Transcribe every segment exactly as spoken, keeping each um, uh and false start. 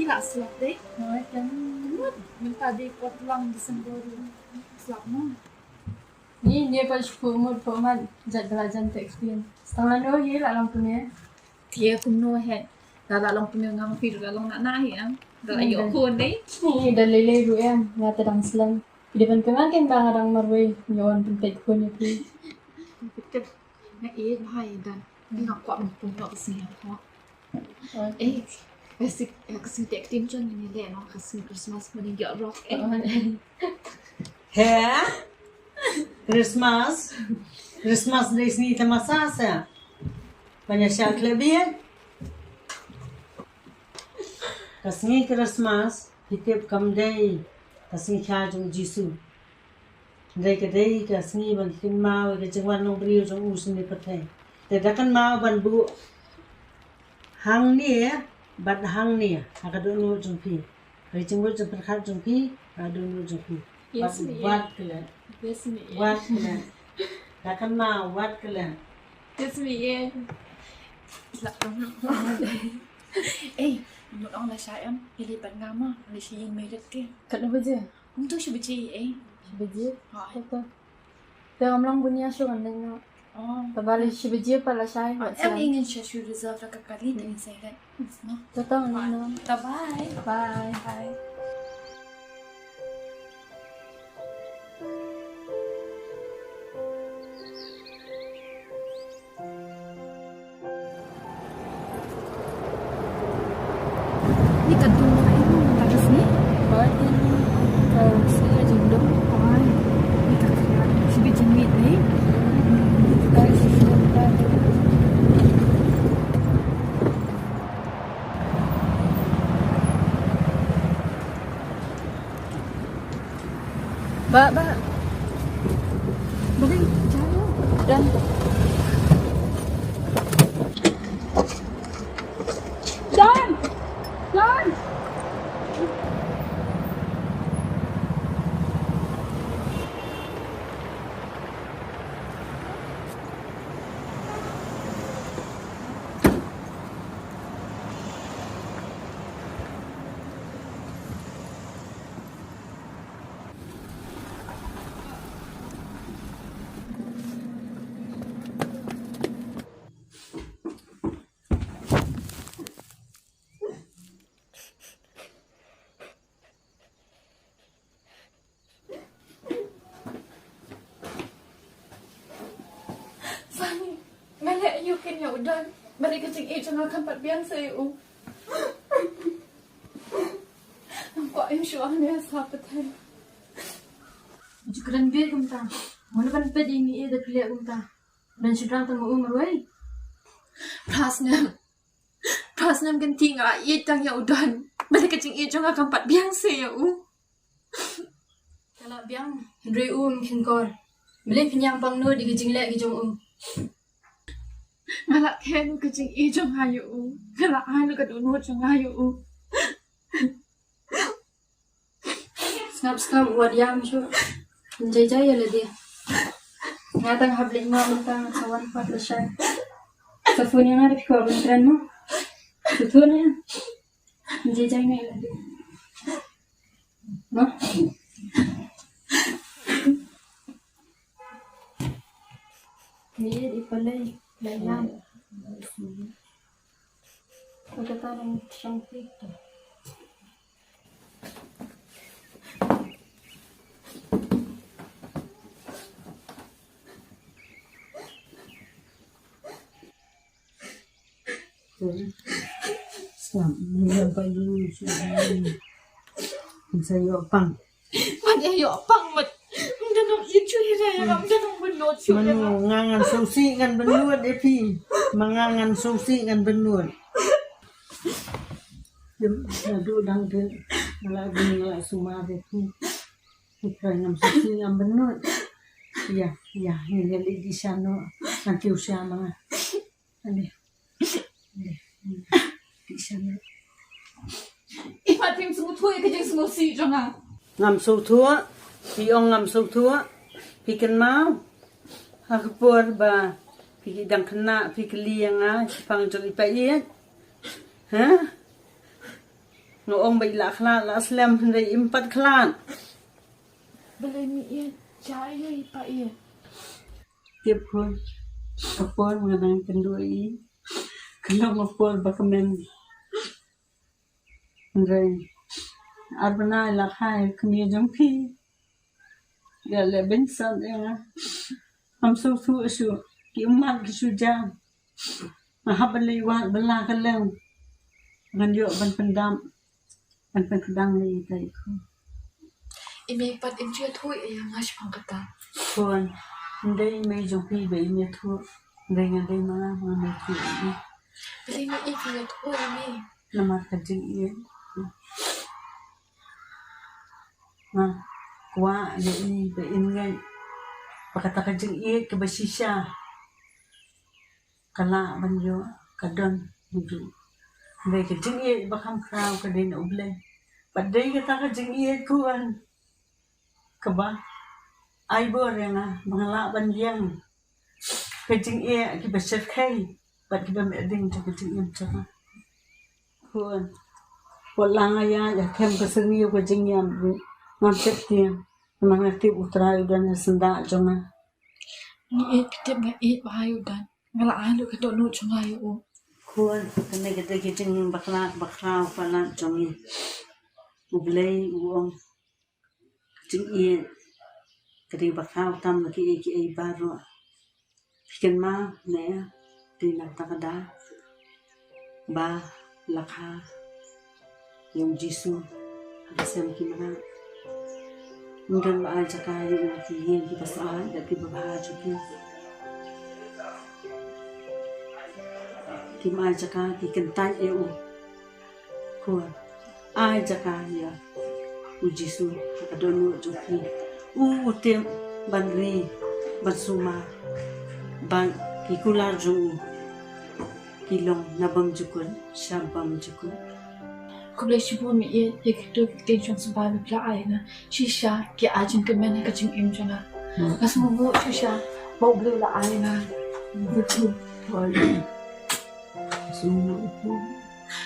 Lah slap dei. Hooid kan. Mynta dei kwah lang December. Slap mo. Ni ne pa shu mut pa man jat bela jan te experience. Stang lano hi la long kumne. Te kumno he. Da la long kumne ngam phi da long na na hi am. Da la yo ko dei. Ni da lele ru em. Nga te dang slem. Phi da ban pynman kan ba nga dang marwei. Ngi wan pynpeit ko ni phi. Pynpeit. Nga ïeit bha ïa Dan. Nga kwah ban pynlong ka sngi hok. Eh, ka sngi, ka sngi te ktien jong ngi ne leh noh ka sngi Christmas ma ngi ïoh rok. Eh. He? Christmas? Christmas dei sngi tamasa sa. Ban ïa shah khleh bieit. Ka sngi Christmas, phi tip kam dei ka sngi kha jong Jisu. Hynrei ka dei ka sngi ban kynmaw ïa ka jingwan long briew jong u shane pyrthei. Te da kynmaw ban buh hangne bad hangne ha ka dohnud jong phi. Ka jingmut jingpyrkhat jong phi ha ka dohnud jong phi. Yes, bad me, wat klet. Yes, me, wat klet. Da kynmaw wat klet. Yes, me, eh. Slap dong. Eh, mut ong la sha em, ïa leit bad nga ma, la sha ïing Merit te. Katno baje? Ym tu shi baje, eh. Shi baje? Ha. Te, te. Te ngam long bun ïa shu ngan leit noh. Oh. Te ba la shi baje pat la shai. Ah, em, ngin sha shu reserve la ka kali te ngin sa leit. No. Te to ngin noh. Bye. Bye. Bye. Ni ka dum ai mo ta ka sngi. Ba ni ka sngi jingdum. Ai. Ni ka sngi. Sibi jingmit ni. Ka sngi ka. Ba, ba. Beli jauh dan dan dan. Sani, nga leh aïu kein ïa u Don? Balei ka jingïeit jong nga kam pat biang seh ïa u? Nga kwah im shuwa ne sa pateng. Ju kren beit kumta. Mano ban peit ïa ngi ïa da kylliah kumta. Don shu dang tang u marwei. Phra snem. Phra snem kynti nga la ïeit tang ïa u Don. Balei ka jingïeit jong nga kam pat biang seh ïa u? Ka la biang, hynrei u um kheiñ kor. Balei phin ïa pang nud ïa ka jingleh ka jong u? Nga la khein ka jingïeit jong nga ïa u. Nga la ai ka dohnud jong nga ïa u. Sngap sngap wat ïam shuh. Jai jai ïa lade. Nga tang hap leit noh mynta, nga sa wan pat lashai. Sa phone ïa nga da phi kwah ban kren mo. Sa phone ïa. Jai jai nga ïa lade. Mo. Ni i palei la ïam. Kata nang shang phi. Sngap, ni ïa ba yu shu. Sa ïoh pang. Mat ïa ïoh pang mat. Ym don ïa shu ïa ïa ym don bynnud shu. Mano nga ngan sngewsih ngan bynnud ïa phi. Ma nga ngan sngewsih ngan bynnud. Ym naduh dang de nga la ding nga la sumar ïa phi. Phi trai ngam sngewsih ngam bynnud. Ïa ïa ngin ïa leit dih sha noh. Ngan kiew sha ma nga. Ane. Ane. Dih sha noh. Ih, Fatim, sngewthuh ïa ka jingsngewsih jong nga. Ngam sngewthuh. Phi ong ngam sngewthuh. Phi kynmaw ha ka por ba phi ki dang khynnah phi kylli ïa nga shaphang jong i Paieit. Ha? Nga ong ba i la khlad la slem hynrei im pat khlad. Balei mi ïeit? Jia ïa i pa ïeit. Tip khun, ka por nga dang kynduh ïa i, ka long ka por ba kmen. Hynrei ar bnai la kha ïa ka kmie jong phi. Ïa leh beiñ san ïa nga. Ngam sngewthuh shuh, ki ummat ki shu jam. Nga hap ban leit wad bylla kylleng. Ngan ïoh ban pyndap, ban pynkdang ïa ita i khun. I mei pat im ju ïathuh ïa nga shaphang kata. Khun, ym dei i mei jong phi ba im ïathuh. Ym dei, nga dei ma nga, nga mei ïathuh ïa i. Balei ma i phi ïathuh ïa i mei? Namar ka jingïeit. Nga kwah ïa i ba in ngeit ba kata ka jingïeit kaba shisha ka lah ban ïoh, ka don haduh. Hynrei ka jingïeit ba kham khraw ka dei na U Blei. Bad dei kata ka jingïeit, khun, kaba ai bor ïa nga ba nga lah ban ïeng ka jingeh kiba shyrkhei bad kiba meh ding jong ka jingim jong nga. Khun, wat la nga ïaid ha kem ka sngi ka jingïap ruh, ngam sheptieng. Namar nga tip U Trai u don ha syndah jong nga. Nga ïeit, ka tip nga ïeit ba u don. Nga la ai lut ka dohnud jong nga ïa u. Khun, kane ka dei ka jingbakla bakhraw palat jong ngi. U Blei u ong, ka jingïeit ka dei bakhraw tam na kiei kiei baroh. Phi kynmaw ne, dei na kata ka daw ba la kha ïa u Jisu ha ka sem ki mrad. Ym don ba ai jaka ïa u ha ki ïing kiba sah bad kiba bha jong ki. Kim ai jaka, ki kyntait ïa u. Khun, ai jaka ïa u Jisu ha ka dohnud jong phi. U, u tip ban ri, ban sumar, bad ki kular jong u ki long na bymjukut sha bymjukut. Khublei shibun Meieit ïa kito ki ktien shong sngewbha ba phi la ai ïa nga. Shisha ki ai jingkmen ha ka jingim jong nga. Nga sngewbha shisha ba U Blei u la ai ïa nga.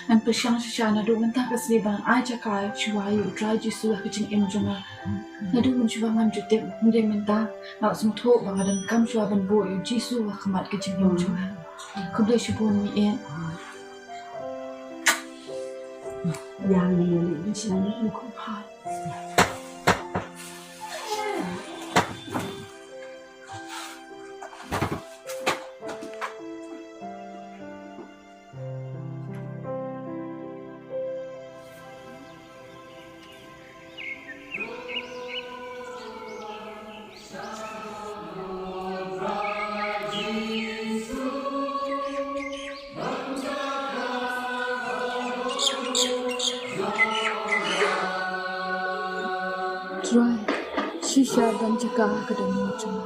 Ngan pyrshang shisha naduh mynta ka sngi ba ngan ai jaka shuwa ïa U Trai Jisu ha ka jingim jong nga. Naduh mynshuwa ngam ju tip, hynrei mynta nga sngewthuh ba nga donkam shuwa ban buh ïa U Jisu ha khmat ka jingim jong nga. Khublei shibun Meieit. Ïa ngi ïa leit sha ngi. Trai, shisha don jaka ha ka dohnud jong nga.